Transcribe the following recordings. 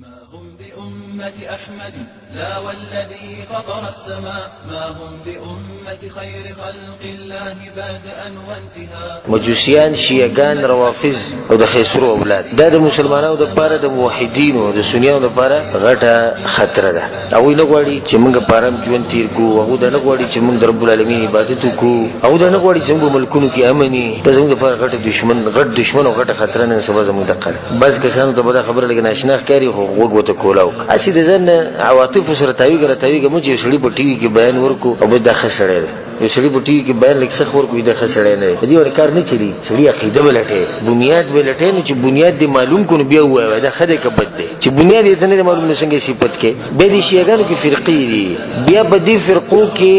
ما هم بأمة أحمد لا والذي فطر السماء ما هم بأمة خير خلق الله بدءا وانتهاء. مجوسیان، شیعه ګان، روافض او د خیسرو اولاد، دا د مسلمانانو دپاره، د موحدینو، د سنیانو دپاره غټه خطره ده. هغوی نه غواړي چې موږ په ارام ژوند تیر کړو، هغوی دا نه غواړي چې موږ د رب العالمین عبادت وکړو، هغوی دا نه غواړي چې زموږ په ملکونو کې امن وي. دا زموږ دپاره غټه دښمن، غټ دښمن او غټه خطره نن سبا زموږ دقه ده. بعض کسانو ته به دا خبره لږه ناشنا ښکاري، خو غوږ ورته کولاو کړه. هسې د ځان نه عواطفو سره تاویږه راتاویږه مه چې یو سړي په ټي وي کې بیان ورکړو او بس دا ښه سړی دی. یو سړي په ټي وي کې بیان لږ سخت ورکړو، دا ښه سړی نه دی، په دې باندې کار نه چلي. سړي عقیده به لټوي، بنیاد به لټوي، نو چې بنیاد دې معلوم کړو نو بیا ووایه دا ښه دی که بد دی. چې بنیاد یې ته نه دی معلوم نو څنګه یې صفت کوې؟ بیا دې شیعه ګانو کې فرقې دي، بیا په دې فرقو کې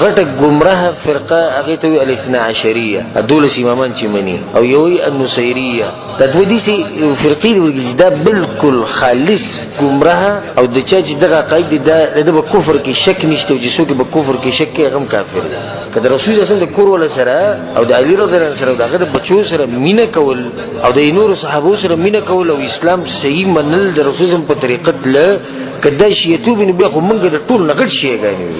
غټه ګمراه فرقه هغې ته وایي الاثنا عشریه، 12 امامان چې مني، او یو وایي النصیریه. دا دوه داسې فرقې دي چې دا بالکل خالص ګمراه، او د چا چې دغه عقاید دي دا د ده په کفر کې شک نشته، او چې څوک په کفر کې شک کوي هغه هم کافر دی. که د رسول الله د کور والا سره او د علي رضی الله سره او د هغه د بچو سره مینه کول او د نورو صحابو سره مینه کول او اسلام صحیح منل د رسول الله په طریقه تله، که دا شیعتوب نو بیا خو موږ د ټول نه غټ شیعه ګان یو.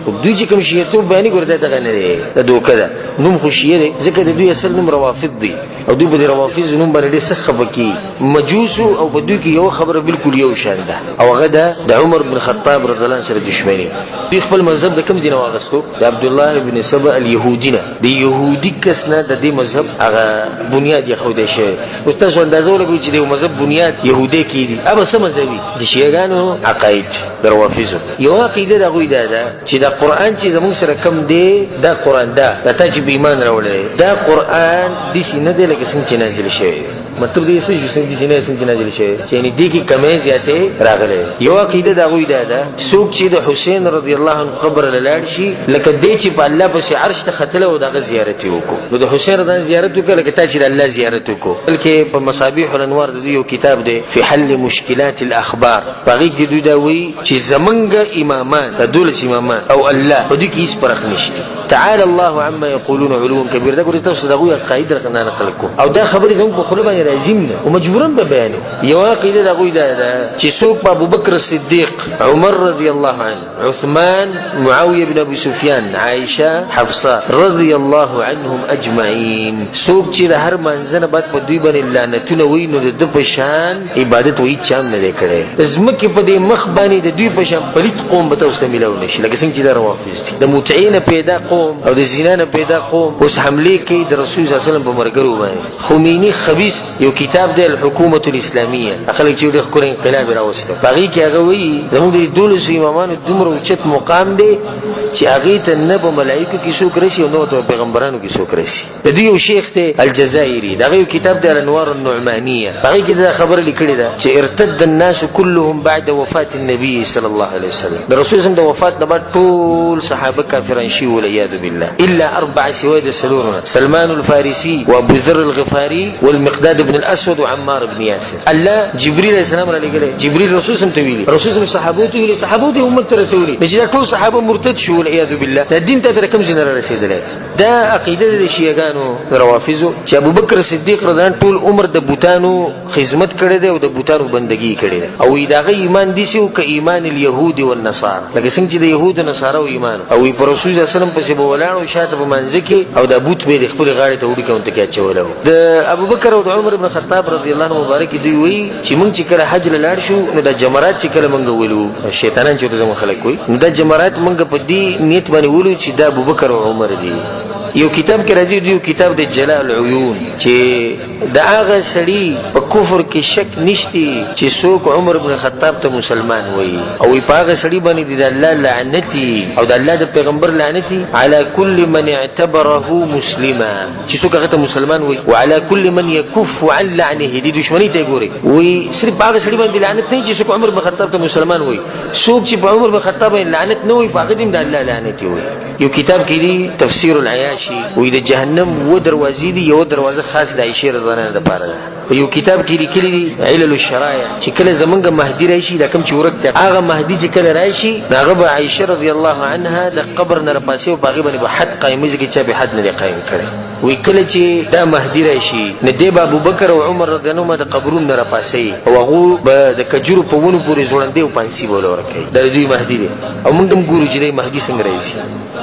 خو دوی چې کوم شیعتوب بیانېږي ګوره دا دغه نه دی، دا دوکه ده. نوم خو شیعه دی، ځکه د دوی اصل نوم روافض دی، او دوی په دې روافض نوم باندې ډېر سخت خفه کېږي. مجوسو او په دوی کې یوه خبره بالکل یو شان ده، او هغه ده د عمر بن خطاب رضی الله عنه سره دښمني. دوی خپل مذهب د کوم ځای نه واخیستو؟ د عبدالله بن سبا الیهودي نه، د یهودي کس نه د دې مذهب هغه بنیاد یې ښودی شوی. اوس تاسو اندازه ولګوئ چې د یو مذهب بنیاد یهودی کېږي، هغه به څه مذهب وي؟ د شیعه ګانو عقاید، د روافضو یوه عقیده د هغوی دا ده چې دا قرآن چې زموږ سره کوم دی، دا قرآن دا دا تا چې په ایمان راوړی دی، دا قرآن داسې نه دی لکه څنګه چې نازل شوی دی. مطلب دې څه شو؟ څنګه داسې نه څنګه چې نازل شوی دی، یعنې دې کې کمی زیاتې راغلی دی. یوه عقیده د هغوی دا ده، څوک چې د حسین رضی الله عنه قبر له لاړ شي، لکه دی چې په الله پسې عرش ته ختلی او د هغه زیارت یې وکړو، نو د حسین رضی الله زیارت وکړه لکه تا چې د الله زیارت وکړو. بلکې په مصابیح الانوار د دوی یو کتاب دی فی حل مشکلات الاخبار، په هغې کې دوی دا وایي چې زمونږ امامان، دا 12 امامان او الله، په دوی کې هیڅ فرق نشته. تعالی الله عما یقولون علوا کبیر. دا ګورئ تاسو د هغوی عقاید درته نه نقل کوم، او دا خبرې زموږ په خوله باندې راځي نه، او مجبوراً به بیانوو. یوه عقیده د هغوی دا ده چې څوک په ابوبکر صدیق، عمر رضی الله عنه، عثمان، معاویه بن ابو سفیان، عائشه، حفصه رضی الله عنهم اجمعین، څوک چې د هر مانځه نه بعد په دوی باندې لعنتونه وایي، نو د ده په شان عبادت وایي چا هم نه دی کړی. د ځمکې په دې مخ باندې د دوی په شان پلیت قوم به تاسو ته میلاو نه شي، لکه څنګه چې دا روافض دي، د متعې نه پیدا قوم او د زنا نه پیدا قوم اوس حملې کوي د رسول صلی الله علیه وسلم په ملګرو باندې. خمینی خبیث یو کتاب دی الحکومة الاسلامیه، خلک چې ډېر ښکلی انقلاب یې راوستی، په هغې کې هغه وایي زموږ د 12 امامانو دومره اوچت مقام دی چې هغې ته نه په ملایکو کې څوک رسي او نه ورته په پیغمبرانو کې څوک رسي. د دوی یو شیخ دی الجزایري، د هغه یو کتاب دی الانوار النعمانیه، په هغې کې دا خبره لیکلې ده چې ارتد الناس كلهم بعد وفات النبي صلی الله علیه وسلم، د رسول صلی د وفات نه بعد ټول صحابه کافران شي والعیاذ بالله، الا اربع سوای د څلورو نه، سلمان الفارسي وابو ذر الغفاري والمقداد بن الاسود وعمار بن ياسر. الله جبريل علیه السلام را لېږلی، جبريل رسول سم ته ویلي، رسول سم صحابو ته ویلي، صحابو ته امت ته رسولي، نو چې دا ټول صحابه مرتد شو والعیاذ بالله، دا دین ته تر کوم ځای نه را رسېدلی؟ دا عقیده ده د شیعه ګانو د روافضو چې ابوبکر صدیق رضی الله ټول عمر د بوتانو خدمت کړی دی او د بوتانو بندګي کړې ده، او د هغه ایمان داسې و که ایمان الیهود والنصارى، لکه څنګه چې د یهودو نصارو ایمان، او پر رسول الله صلی الله علیه وسلم پسې به ولاړ او شاته په مانځه کې او دا بوت به یې د خپلې غاړې ته وړي ته کې اچولی و. د ابوبکر او د عمر بن خطاب رضی الله عنه مبارک دوی وایي چې موږ چې کله حج له لاړ شو، نو دا جمرات چې کله موږ ولو، شیطانان چې ورته زموږ خلک وایي، نو دا جمرات موږ په دې نیت باندې ولو چې دا ابوبکر او عمر دي. یو کتاب کې راځي، یو کتاب د جلاء العیون، چې د هغه سړي په کفر کې شک نشتی چې څوک عمر بن خطاب ته مسلمان وایي، او په هغه سړي باندې د الله لعنتي او د الله د پیغمبر لعنتي علی کل من اعتبره مسلما، چې څوک هغه ته مسلمان وایي، وعلى كل من يكف عن لعنه، دې دښمنۍ ته ګوري، وایي صرف هغه سړي باندې لعنت نه چې څوک عمر بن خطاب ته مسلمان وایي، څوک چې په عمر بن خطاب باندې لعنت نه وایي په هغه دې هم د الله لعنت وایي. یو کتاب کې دی تفسیر العیاشي، وایي د جهنم 7 دروازې دي، یوه دروازه خاص د عایشې رضی الله عنها دپاره ده. په یو کتاب کې لیکلي دي علل الشرایع چې کله زمونږ مهدي راشي، دا کوم چې ورک دی، هغه مهدي چې کله راشي نو هغه به عایشه رضی الله عنها د قبر نه راپاسي او په هغې باندې به حد قایموي، ځکه چا به حد نه دی قایم کړی. وایي کله چې دا مهدي راشي نو دی به ابوبکر او عمر رضی الله عنهما د قبرونو نه راپاسوي او هغو به د کجورو په ونو پورې ځوړندې او پانسي به له ورکوي. دا د دوی مهدي دی او موږ هم ګورو چې دی مهدي څنګه راځي.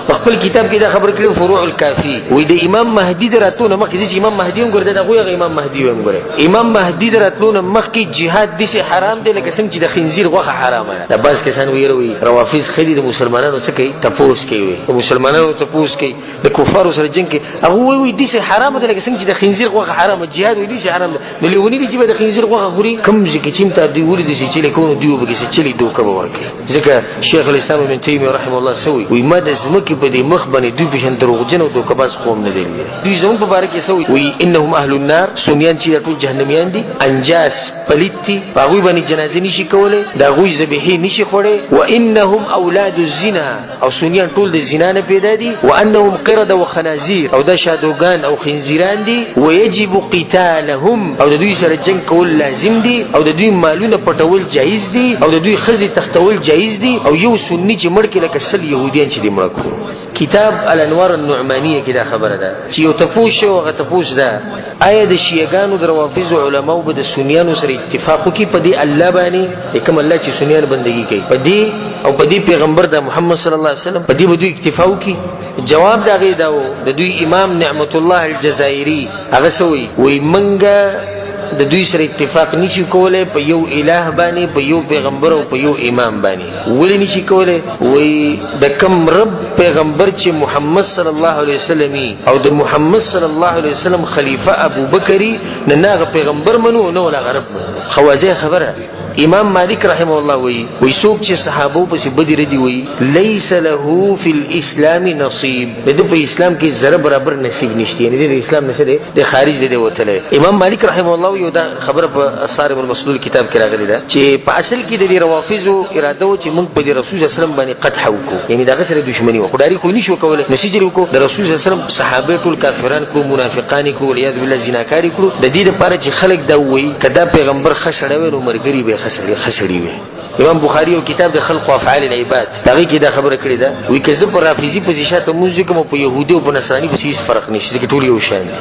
په خپل کتاب کې دا خبره کړې فروع الکافي، وایي د امام مهدي د راتلو نه مخکې، چې امام مهدي هم ګوره د هغوی هغه امام مهدي هم ګوره، امام مهدي د راتلو نه مخکې جهاد داسې حرام دی لکه څنګه چې د خنزیر غوښه حرامه ده. دا بعض کسان ویره وایي روافض ښه دي، د مسلمانانو څه کوي؟ تپوس کوي، وایي د مسلمانانو تپوس کوي، د کفارو سره جنګ کوي. هغه وایي داسې حرامه ده لکه څنګه چې د خنزیر غوښه حرامه، جهاد وایي داسې حرام ده. نو لیوني دي چې به د خنزیر غوښه خوري. کوم ځای کې چې هم تا دوی ولیدل چې چلې کوو نو دوی به پکې څه چلې دوکه به ورکوي. ځکه شیخ الاسلام ابن تیمیه رحمه الله څه وایي؟ وایي ما د ځمکې په دې مخ باندې دوی په شان دروغجن او دوکه باز قوم نه دی لیدلی. دوی زموږ په باره کې څه وایي؟ وایي انهم اهل النار، سنیان چې دا ټول جهنمیان دي، انجاس پلیت دي، په هغوی باندې جنازې نشي کولی، د هغوی ذبیحې نشي خوړی، وانهم اولاد الزنا، او سنیان ټول د زنا نه پیدا دي، وانهم قرد وخنازیر، او دا شادوګان او خنزیران دي، ویجب قتالهم، او د دوی سره جنگ کول لازم دي، او د دوی مالونه پټول جایز دي، او د دوی ښځې تښتول جایز دي، او یو سني چې مړ کړي لکه 100 یهودیان چې دې مړه کړو. کتاب الانوار النعمانیه کې دا خبره ده چې یو تپوس شوی، هغه تپوس ده آیا د شیعهګانو د روافضو علماو به د سنیانو سره اتفاق وکړي په دې الله باندې، د کوم الله چې سنیان بندګي کوي په دې او په دې پیغمبر د محمد صلی الله علیه وسلم په دې به دوی اکتفا وکړي؟ جواب د هغې دا و، د دوی امام نعمت الله الجزایري هغه څه وایي؟ وایي موږ د دوی سره اتفاق نشي کولی په یو اله باندې، په یو پیغمبر او په یو امام باندې. ولې نشي کولی؟ وایي د کوم رب پیغمبر چې محمد صلی الله علیه وسلم او د محمد صلی الله علیه وسلم خلیفه ابوبکر نه نه هغه پیغمبر منو نه ولا هغه رب منو. خو واضح خبره امام مالک رحمه الله وایي، وایي څوک چې صحابو پسې بدې ردې وایي لیس له فی الاسلام نصیب، د ده په اسلام کې ذره برابر نصیب نشته، یعنې دی د اسلام نه څه دی، د خارج دی وتلی. امام مالک رحمه الله یو دا خبره په صارم المسلول کتاب کې راغلې ده چې په اصل کې د دې روافضو اراده وه چې موږ په دې رسول صلی الله علیه وسلم باندې قدح وکړو، یعنې د هغه سره دښمني وه، خو ډاري خو یې نشو کولی، نو څه چل وکړو؟ د رسول صلی الله علیه وسلم صحابه ټول کافران کړو، منافقان یې کړو، والعیاذ بالله زناکار یې کړو، د دې دپاره چې خلک دا ووایي که دا پیغمبر ښه سړی وی نو ملګري به یې ښه سړي وی. امام بخاري یو کتاب د خلق افعال العباد په هغې کې دا خبره کړې ده، وایي که زه په رافضي پسې شاته لمونځ وکړم او په یهودي او په نصراني پسې هېڅ فرق نشته، ځکه ټول یو شان دي.